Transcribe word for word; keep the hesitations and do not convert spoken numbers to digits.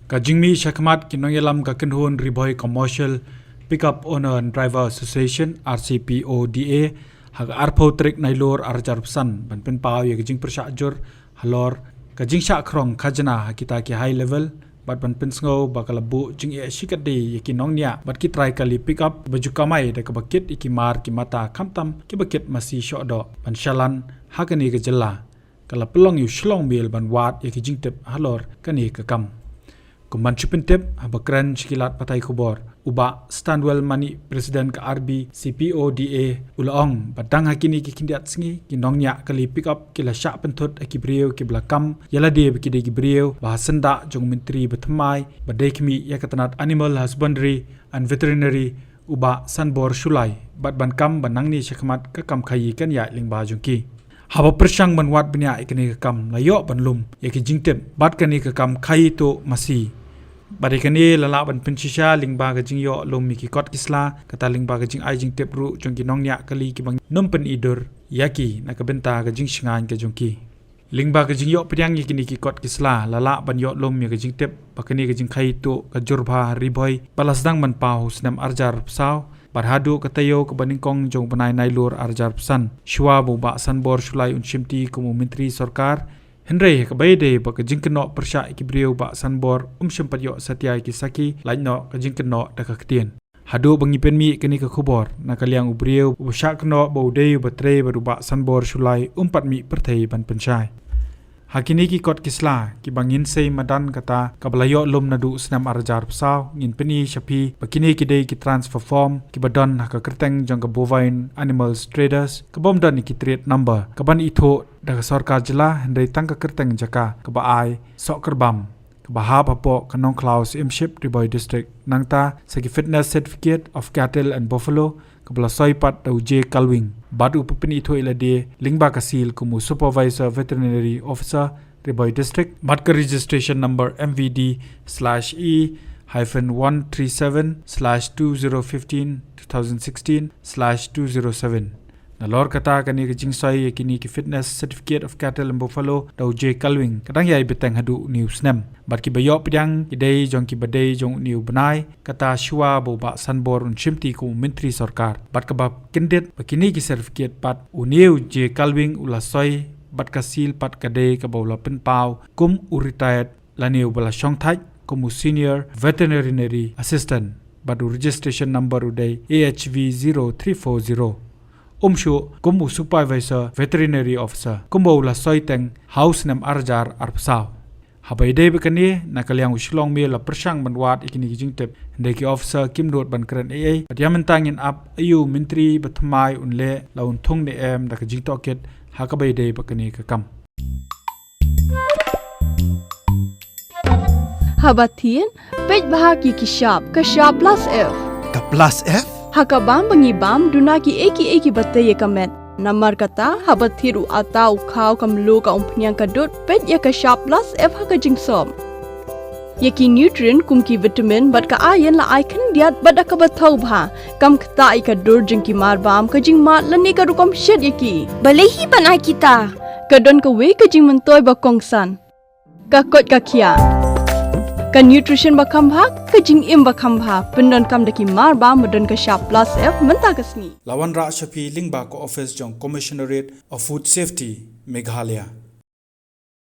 Ka jingmih shakhmat ki nongïalam ka kynhun Ri Bhoi Commercial Pickup Owner and Driver Association, R C P O D A, ha ka arphew tarik Nailur arhajar arphew san, ban pynpaw ïa ka jingpyrshah jur halor ka jingshah khrong khajna ha kita ki high level, bad ban pynsngew ba ka la buh jingeh shikatdei ïa ki nongñiah bad ki trai kali pickup ba ju kamai da kaba kit ïa ki mar ki mata, khamtam kiba kit masi shoh doh, ban shalan ha kane ka jylla. Ka la pynlong ïa u shlong miel ban wad ïa ki jingtip halor kane ka kam. Kum ban shu pyntip, haba kren sha ki lad pathai khubor, u Bah Stanwell Manik, President ka R B C P O D A, u la ong ba dang ha kine ki khyndiat sngi, ki nongñiah kali pickup ki la shah pynthut ha ki briew kiba la kam ïa lade ba ki dei ki briew ba ha syndah jong u Myntri ba thymmai ba dei khmih ïa ka tnat Animal Husbandry and Veterinary, u Bah Sanbor Shullai, bad ban kam ba nangne shakhmat ka kam khaïi kan ïaid lyngba jong ki. Haba pyrshang ban wad bniah ïa kane ka kam, la ïoh ban lum ïa ki jingtip bad kane ka kam khaïi tuh masi. Bad ïa kane la lah ban pynshisha lyngba ka jingïoh lum ïa ki kot ki sla, kata lyngba ka jingai jingtip ruh jong ki nongñiah kali kiba ngim pyni dur ïa ki na ka bynta ka jingshngaiñ ka jong ki. Lyngba ka jingïoh pdiang ïa kine ki kot ki sla, la lah ban ïoh lum ïa ka jingtip ba kane ka jingkhaïi tuh ka jur bha ha Ri Bhoi, ba la sdang ban paw ha u snem arhajar arphew saw, bad haduh ka taïew kaba nyngkong jong u bnai Nailur arhajar arphew san, shuwa ba u Bah Sanbor Shullai un shimti kum u Myntri Sorkar. Hynrei ha kaba ïadei bad ka jingkynnoh pyrshah ïa ki briew, u Bah Sanbor um shym pat ïoh satia ïa ki sakhi, lait noh ka jingkynnoh da ka ktien. Haduh ba ngi pynmih kane ka khubor, na ka liang u briew uba shah kynnoh ba u dei uba trei bad u Bah Sanbor Shullai um pat mih pyrthei ban pynshai. Ha kine ki kot ki sla kiba ngin sei madan, kata kaba la ïoh lum naduh u snem arhajar arphew saw, ngin pyni sha phi ba kine ki dei ki transfer form kiba don ha ka kyrteng jong ka Bovine Animals Traders, kaba ym don ïa ki trade number kaban ithuh da ka sorkar jylla, hynrei tang ka kyrteng jaka kaba ai Sohkyrbam, kaba hap hapoh ka Nongkhlaw Syiemship, Ri Bhoi District. Nangta sa ki Fitness Certificate of Cattle and Buffalo, kaba la soi pat da u J Kalwing, bad u pyni ithuh ïa lade lyngba ka seal kum u Supervisor Veterinary Officer, Ri Bhoi District, bad ka registration number M V D slash E hyphen one three seven slash two zero fifteen two thousand sixteen slash two zero seven. Nalor kata, kane ka jingsoi ïa kine ki Fitness Certificate of Cattle and Buffalo da u J Kalwing ka dang ïai bteng haduh une u snem. Bad kiba ïoh pdiang ki dei jong kiba dei jong une u bnai, kata shuwa ba u Bah Sanbor un shimti kum u Myntri Sorkar. Bad kaba kyndit ba kine ki certificate pat, une u J Kalwing u la soi, bad ka seal pat ka dei kaba u la pynpaw kum u retired, lane uba la shongthait kum u Senior Veterinary Assistant, bad u registration number u dei A H V zero three four zero. Um shuh kum u Supervisor Veterinary Officer, kumba u la soi teng ha u snem arhajar arphew saw. Haba ïadei bad kane, na ka liang u Shillong Mail la pyrshang ban wad ïa kine ki jingtip, hynrei ki officer kim nud ban kren ei ei. Bad ïa mynta ngin ap aïu u Myntri ba thymmai un leh, la un thung ne em da ka jingtohkit ha kaba ïadei bad kane ka kam. Haba thied, peit bha ki ki shap, ka shap plus F. Ka plus F? Ha ka bam ba ngi bam, duna ki ei ki ei kiba tei ïa ka met. Namar kata, haba thied u atta, u khaw, ka mluh, ka umphniang, ka dud, peit ïa ka shap plus F ha ka jingsop. Ïa ki nutrient kum ki vitamin bad ka iron la ai khyndiat bad da kaba thaw bha. Kam ktah ïa ka dur jong ki mar bam, ka jingmad lane ka rukom shet ïa ki. Balei hi ban ai kita? Ka don kawei ka jingmyntoi ba kongsan. Ka koit ka khiah. Ka nutrition ba kham bha, ka jingim ba kham bha. Pyndonkam da ki mar bam ba don ka shap plus F mynta ka sngi. La wanrah sha phi lyngba ka office jong Commissionerate of Food Safety, Meghalaya.